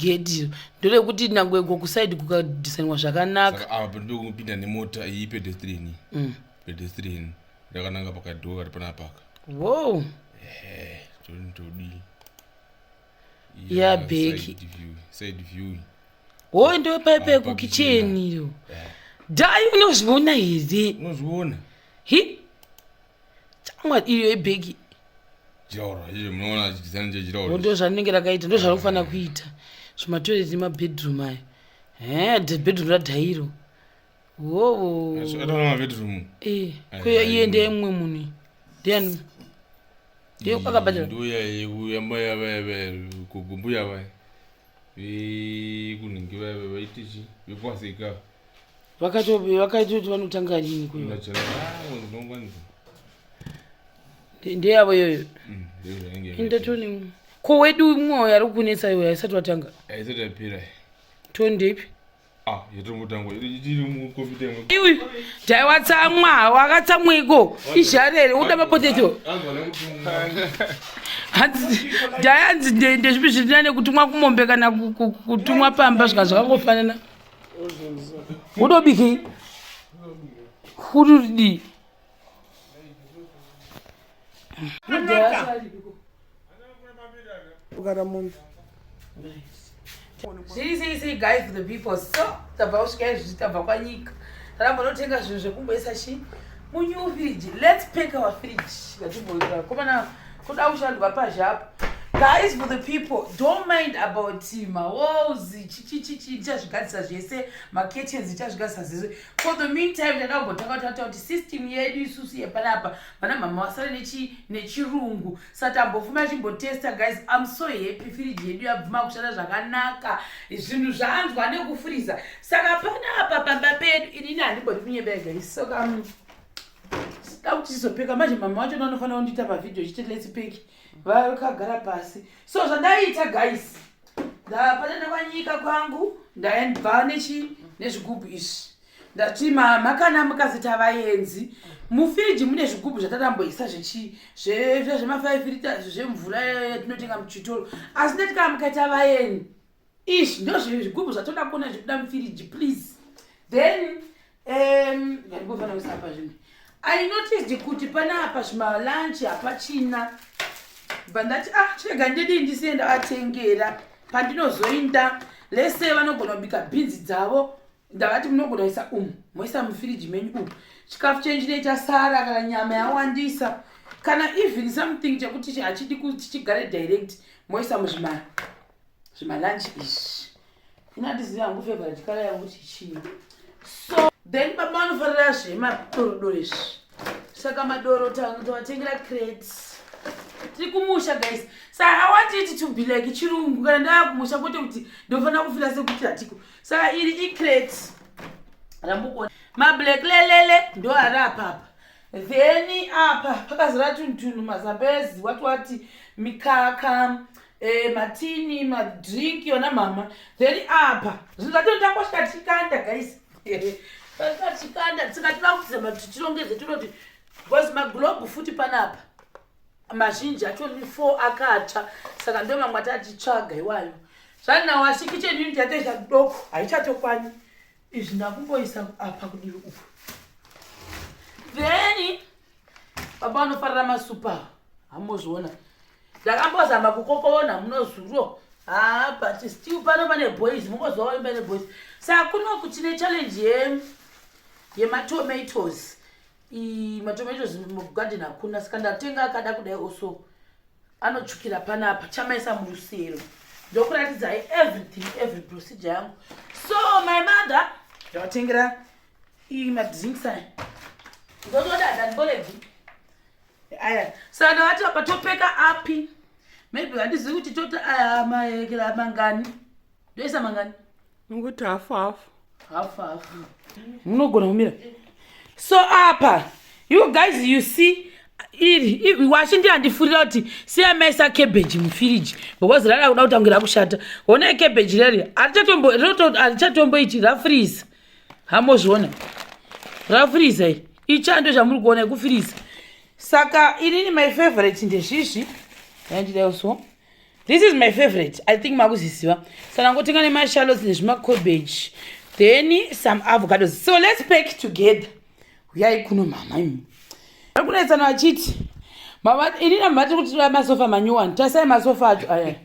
Gedhi iro nderekuti nangwe go kusaidi kukadhisainwa zvakanaka. Saka apa ndokupinda nemota iyi pedestrian. Pedestrian rakananga pakadhoo kari panapaka. Wow. Ehe, todii? Ya bheki. Side view, side view. Wo ndo paipe Ah, kukicheni iro. Dai unozviona here? Unozviona? Hi. Chamwa iyo ibheki. Jirauro, iyo munoona design chejirauro. Ndo zvarinenge rakaita, ndo zvarikufanira kuita. Zvimatoilet nemabedroom aya. Eh, bedroom radhairo. Wowo. Ataona mabedroom. Eh, kuya iye ndiye mumwe munhu. Ndiani? Ndiye akabhadhara. Ndoya yekuyamba vaya kugumbuya vaya. Vekunhingi vaya vaiti chi vekwaseka. Vakatoti vanotanga rini kuyo. Ndachera ndongwanza. Ndeyavo iyoyo. Ndozvainge. Indatoni. Ko wedu mwoyo ari kunetsa iwe haisati watanga. Haisati yapera. Toni ndeipi? Ah, yatombotangwa ichiri mukombiyuta imwe. Iwe dai watsamwa wakatsamwiko izharere uda mapoteto Anzwa nekutumwa. Hanzi dai hanzi ndezvipi zviri nane kutumwa kumombe kana kutumwa pamba zvika zvakangofanana. Udobikei? Kudii? Kugara munhu. Zviri sei sei guys for the people. So tabva kusvika izvi tabva kwanyika. Takambonotenga zvinhu zvekumboisa chi munew fridge. Let's pack our fridge. Ngatimboita. Komana kuda kushandwa pazhe apa. Guys for the people, don't mind about mawalls, chichichichi, ndichazvigadzisa zvese, maketchens ndichazvigadzisa zvese. For the meantime, ndada kumbotanga kutaura kuti system yedu isusu yepanapa, vana mama vasare nechirungu. Saka tambofuma achimbotesta guys. I'm so happy fridge yedu yabvuma kushanda zvakanaka. Zvinhu zvanzwa nekufuriza. Saka panapa pamba pedu inini handimbodi kunyebera guys. Saka da kuti tizopeka manje mama wacho vanofanira kundiita pavhidhiyo chite let's pack. Vakagara pasi. So zvandaita guys, ndapatenda kwanyika kwangu ndaibva nezvigubhu izvi. Ndati mama kana mukazita vaenzi mufiriji mune zvigubhu zvatatamboisa zvema5 liters zvemvura yatinotenga muchitoro, asi ndati kana mukaita vaeni izvi ndo zvigubhu zvatoda kuona zvikuda mufiriji please. Then ndimbofanira kuisa apa zvimwe. I noticed kuti panapa zvimalunch hapachina, bva ndati ah, chirega ndidii ndisiye ndavatengera pandinozoinda. Lese vanogona kubika bhinzi dzavo, ndavati munogona kuisa umu, moisa mufiriji menyu umu chikafu chenyu chinoita sara kana nyama yawandisa kana even something chekuti hachidi kuti chigare direct, moisa muzvima zvimalunch izvi. Ina handizivi hangu favorite color yangu kuti chii. So then baba vanofarira zvemadorodoro izvi, saka madoro tovatengera crates. Tiri kumusha guys, saka I want it to be like chirungu kana ndava kumusha, kwete kuti ndofanira kufira sekuti hatiko. Saka iri icrate rambukuona mablack lelele ndo ari apapa. Then apa pakazara tunhu tunhu, mazambezi, wati wati, mikaka, matini, madrink yona mama. Then apa zvinhu zvacho ndangosvika tichikanda guys, tasvika tichikanda. Saka tinoda kutizama tichirongedze, tinoti because maglobe futi panapa mazhinji acho ni 4 akatsva, saka ndo mamwe atachitsvaga iwayo. Zvanawo asi kitchen unit yatoisa doko, haichatokwanyi izvi. Ndakumboisa apa kudivi uku. Then baba vanofarira masupa, hamozviona, ndakambozama kukokoona munozuro ha, but still pano pane boys, mungoziva pane boys. Saka kunoku tine challenge yematomatoes. Matomatoes mugarden hakuna, saka ndatenga akada kudai also anotsvukira panapa, chamaisa murusero. Ndokuratidzai everything, every procedure yangu. So my mother ndavatengera iyi madrinks aya, ndotoda dandiboregi aya. Saka ndavati apa topeka api, maybe handizivi kuti tota aya maekera mangani, ndoisa mangani. Nonguti hafu hafu. Hafu hafu munogona kumira. So apa you guys, you see iri wachi ndi handifurira kuti siya maisa cabbage mufiriji because rada kuda kutangira kushata. Honai cabbage rari harichatomboiti, rafreeze, hamozviona, rafreeze iri. Ichando chamuri kuona ikufreeze. Saka inini my favorite ndezvizvi yandidai so. This is my favorite. I think makuziziva. Saka ngotenga nemashallots nezvimacabbage. Then some avocados. So let's pack together. Uyai kuno mama imi. Vari kunetsana vachiti mama ini namama tiri kuti masofa manyowani. Tasai masofa acho aya.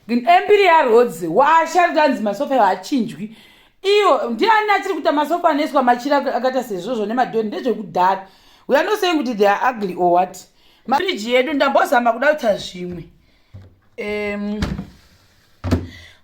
Empiri yaRhodes washa tanzi masofa ayo achinjwi. Iyo ndiani achiri kuita masofa anoiswa machira akaita sezvozvo nemadhoni ndezvekudhara. We are not saying kuti they are ugly or what. Mafiriji yedu ndambozama kuda kuita zvimwe.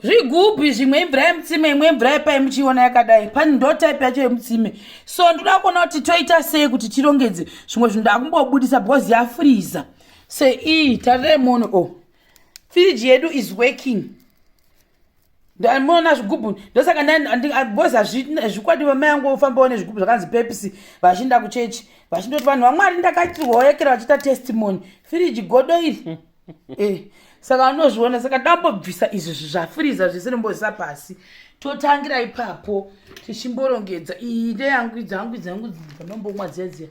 Zvigubhu zvimwe imvura yemutsime imwe imvura yepai muchiiona yakadai pane ndo type yacho yemutsime. So ndoda kuona kuti toita sei kuti tirongedze zvimwe zvinhu ndakumbobudisa because yafreezer. Sei tarirai muone o oh. Firiji yedu is working. Ndamuona zvigubhu ndosaka because hazvikwadi vamai angu vofambawo nezvigubhu zvakanzi Pepsi vachienda kuchechi vachindoti vanhu vamwari ndakatirwaoyekera vachiita testimony firiji godo iri saka vanozviona. Saka ndambobvisa izvi zvafiriza zvese ndombozisa pasi totangira ipapo tichimborongedza. Iyi ndeyangu dzangu dzangu dzanombomwa dziya dziya.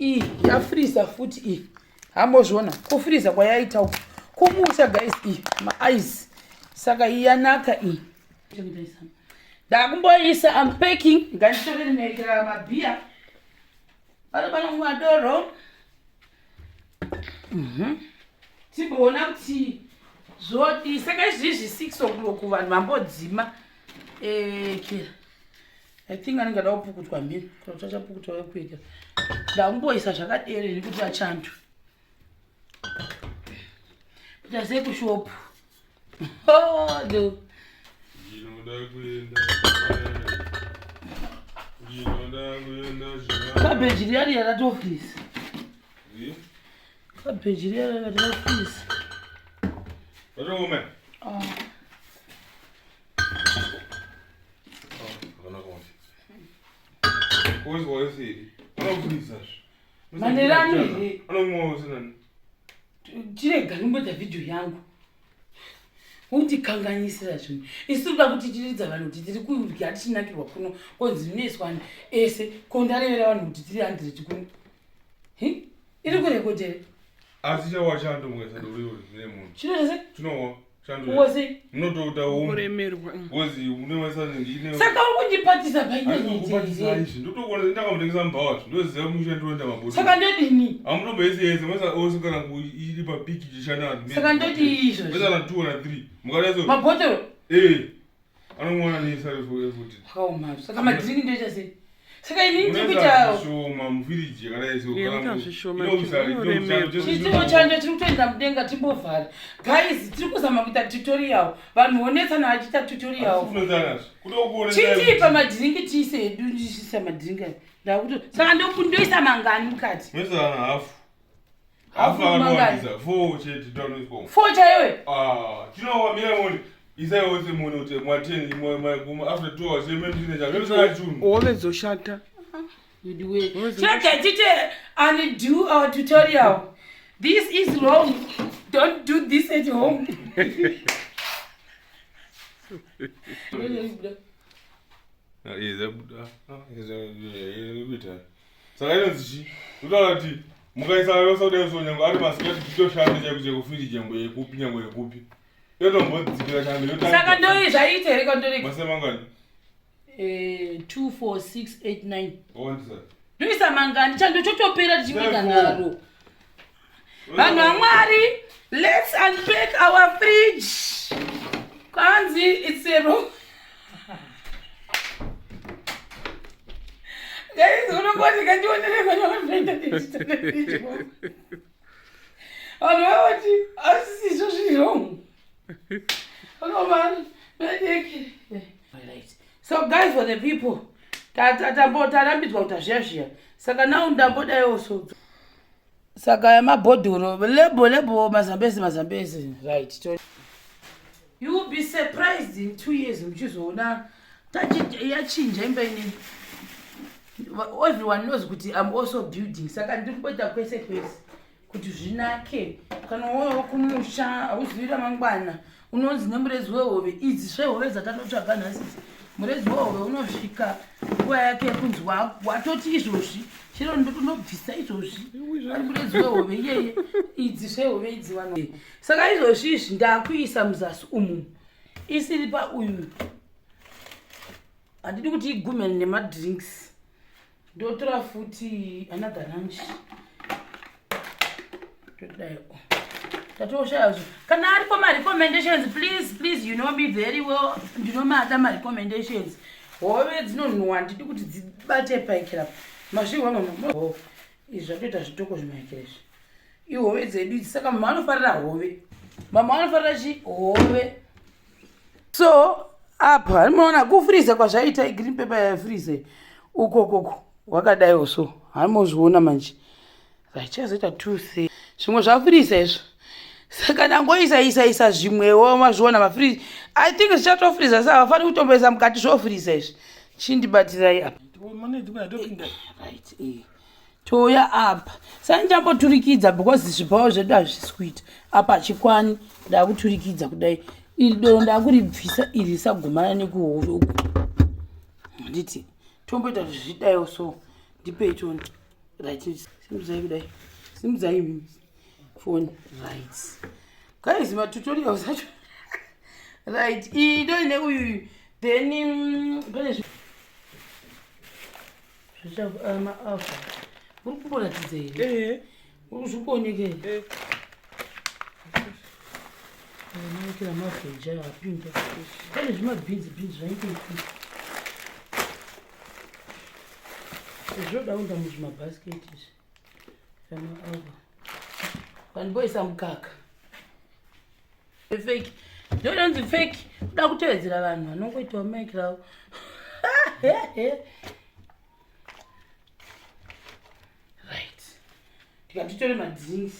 Iyi yafiriza futi iyi hambozviona kufiriza kwayaita uku kumusha guys. Iyi maice saka iyi yanaka iyi ndakumboisa. I'm packing nganditore rimekera mabhiya pano panomwa doro. Timboona kuti zvodi. Saka izvizvi 6 o'clock vanhu vambodzima. Kira I think anenge ada kupukutwa mhiri kana kuti achapukutwa wekuita. Ndakumboisa zvakadere nekuti achantu kuita sei kushopu. Oh, do. Ndinoda kuenda. Ndinoda kuenda. Kabheji riya riya ratofisa. Kabheji riya riya ratofisa. Ratooma. Ah. Zvakanaka manje. Kuizwa wese. Anofundisa zve. Manerano here? Anomwa wese nani? Chirega ndimboita vhidhiyo yangu. Undikanganisira zvinhu. Isu tiri kuda kuti tiridza vanhu kuti tiri kudya tichinakirwa kuno. Konzi zvinoiswa ese ko ndarevera vanhu kuti tiri 100 kuno. Hi? Iri kurekodhere. Asi chawa chando mukaisa doro iro rine munhu. Chinoita sei? Chinowa chando. Wose. Munotouta umu. Kuremerwa. Ngozi unoisa ine. Saka uri kundipatisa paindanetipatisa paindanetire. Izvi ndotokuona ndakamutengesa mubhawa ndoziva musha ndinoenda mabhodhoro. Saka ndodini? Amutomboisi yese moisa ose kana iri papiki chishana. Saka ndodii izvozvo? Moisa na 2 na 3. Mukadazo. Mabhotoro Anomwana nesa futi. Akaoma. Saka madhiringi ndoita sei? Saka inini ndiri Munoisa kuita zvishoma mufiriji yakadai so. Yeah, kana munoisa zvishoma, inoisa chitiro chando chiri kutoenda mudenga timbovhara. Guys, tiri kuzama kuita tutorial. Vanhu vonetsana vachiita tutorial. Chitipa madhiringi tiise hedu ndichisa madhiringi aya. Ndakuto saka ndoisa mangani mukati? Munoisa hafu. Hafu Hafu mangani? akawandisa. 4 chete ndanoiswa. Four chaiwe. Ah, chinowa mira moni. Isai wose moni kuti mwa 10 mwa mwa after 2 hours yemene chine chakati saka chunhu. Hove dzoshata. Chirega tite and do our tutorial. This is wrong. Don't do this at home. Saka inonzi chi ndotaura kuti mukaisa yose kudai so nyange ari masikati chitoshanda chaiko chekufiriji nyange yekupi nyange yekupi yotombodzikira chando. Saka ndoi zvaita here kwandorega? Masemangani? 2 4 6 8 9. Wawandisa. Ndoisa mangani? Chando chotopera tichingoita Therefore. nharo. Vanhu vamwari, let's unpack our fridge. Kwanzi it's a wrong. Guys, unongoti kandionere kwandinoita nefridge. Vanhu vavati asi izvo zviri wrong. Right. So guys, for the people tarambidzwa kuita zviya zviya. Saka now ndambodaiwo so saka yamabhodhoro lebo lebo mazambezi mazambezi right. You will be surprised in 2 years muchizoona yachinja imba inini. Everyone knows kuti I'm also building, saka ndiri kumboita kwese kwese. Kuti zvinake. Kana wauyawo kumusha hauzivi ramangwana unonzi nemurezi wehove idzi zvehove dzatanotsvaga nhasi idzi. Murezi wehove unosvika nguva yake yekunzi watoti izvozvi chero ndotonobvisa izvozvi ari murezi wehove iyeye idzi zvehove idzi vanhu. Saka izvozvi izvi ndakuisa muzasi umu isiri pauyu handidi kuti igume nemadrinks. Ndotora futi another lunch. Todai. Tatoshaya zvo. Kana aripo ma recommendations please please you know me very well. Ndinomada ma recommendations. Hove dzinonhuwa ndidi kuti dzibate paikira. Mazvihwa mama. Oh, izvi zvatoita zvitoko zvimaikira izvi. Ihove dzedu idzi saka mama anofarira hove. Mama anofarira chi hove. So apa munoona kufreezer kwazvaita igreen paper yafreezer uko koko wakadaiwo so hamozviona manje right chazoita 2 zvimwe zvafreezer izvo saka ndangoisa isa isa zvimwewo mazviona mafreeze i think zvichatofreezer sa havafaniri kutomboisa mukati zvofreezer izvi chindibatirai apa right eh. Touya apa sani ndichamboturikidza because zvibhawo zvedu hazvisi kuita apa hachikwani ndakuturikidza kudai iri doro ndakuribvisa iri risagumana nekuhove uku handiti tomboita kuti zvidaiwo so ndipei toni right simudzai kudai simudzai foni right guys matutorials acho right iyi ndoine uyuyu then pane Zvicha-, uri kumboratidza here? Ehe. Uri zvikuoneka here? Eh. Maikira mavheji ayo apinda. Pane zvimabhinzi bhinzi zvainge iti. Zvinoda kuenda muzvimabhasiketi izvi. Zvamaava. Pandimboisa mukaka. Fake. Ndinonzi fake. Kuda kutevedzera vanhu vanongoitawo maikira avo. Right. Tikatitore madrinks.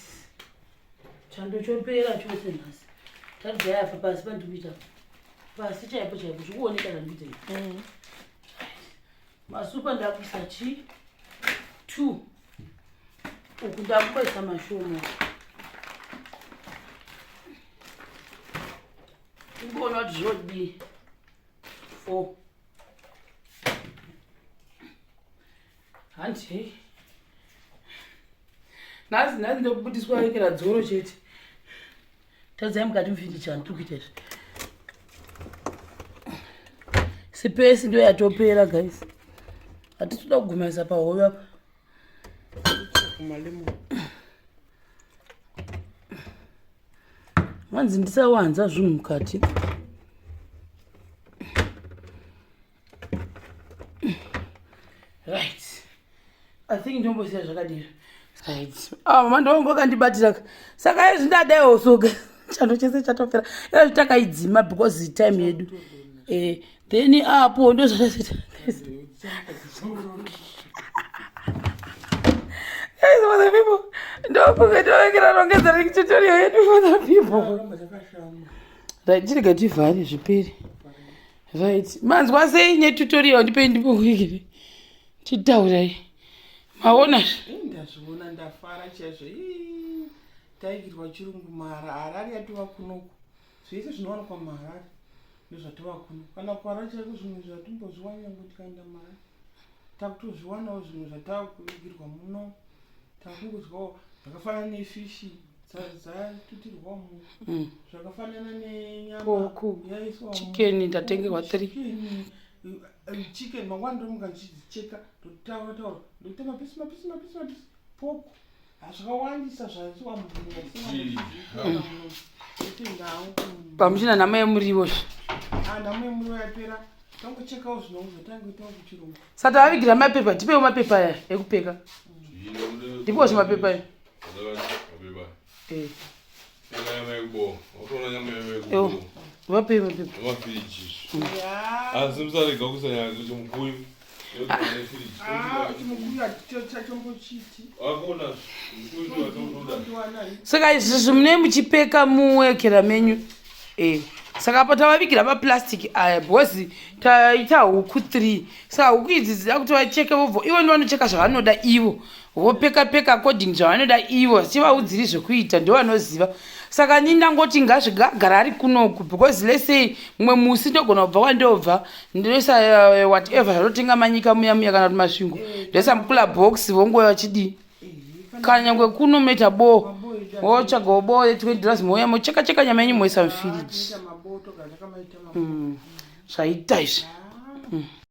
Chando chopera chose nhasi. Tagaya apa pasi pandikuita. Pasi chaipo chaipo zvikuoneka zvandikuita. Right. Masupa ndakuisa chi 2. Uku ndakuisa mashoma. Ndikuona kuti zvodii. 4. Hanti. Nhasi nhasi ndokubudiswa rekera dzoro chete. Tadzai mukati mufindi chani tiri kuita izvi. Sipesi ndo yatopera guys. Hatisi kuda kugumaisa pahove apa. Vanzi ndisawanza zvinhu mukati. Right. I think ndombosiya zvakadira. Right. Ah, mama ndongo akandibatira. Saka izvi ndadaiwo so chando chese chatopera. Ira takaidzima because time yedu. Eh, then apo ndozvataita. Guys, for the people. Ndofunga ndovekera rongedzera tutorial yedu for the people. Right, chirega tivhare zvipere. Right. Manzwa sei netutorial ndipei ndipokuikire. Chitaurai. Maona zve? Ndazviona ndafara chaizvo. Ii, taigirwa chirungu mahara. Harare yatova kunoku. Zvese zvinowanikwa muHarare ndozvatova kuno. Kana kuHarare chaiko zvimwe zvatimbozviwana nyangwe tikaenda muHarare. Takutozviwanawo zvimwe zvatakuvigirwa muno. Takungodyawo zvakafanana nefishi dzatutirwa mu. Zvakafanana nenyama Pork, yaiswa mu. Chicken ndatengerwa 3. Chicken, chicken mangwana ndomuka ndichidzicheka ndotaura taura ndoita mapisi mapisi mapisi mapisi pork zvakawandisa zvaiswa Pamuchina nhamo yemuriwo zve. Nhamo yemuriwo yapera tangochekawo zvino zvatangoitawo kuchirungu. Saka tavavigira mapepa, tipewo mapepa aya ekupeka. Ndipowo zvimapepa aya. Eh. Ewo, vapei mapepa. Asi musarega kuisa nyaya chimukuyu. Chimukuyu hatichombochiti. Akuna mukuyu watotoda. Saka izvi mune muchipeka muwekera menyu. Eh. Saka apa tavavigira maplastic aya because taita huku 3, saka huku idzi dzida kuti vacheke vobvo ivo ndovanocheka zvavanoda ivo, vopeka peka according zvavanoda ivo, chivaudziri zvekuita, ndovanoziva. Saka ni ndangoti ngazvigagara ari kunoku because let's say mumwe musi ndogona kubva kwandobva, ndoisa whatever zvatotenga manyika muya muya kana kuti Masvingo, ndoisa mucooler box, vonguva vachidii. Kana nyangwe kuno munoita bo wotsvagawo bo ye20 dollars, mouya mocheka cheka nyama yenyu, moisa mufiriji. Zvaita izvi.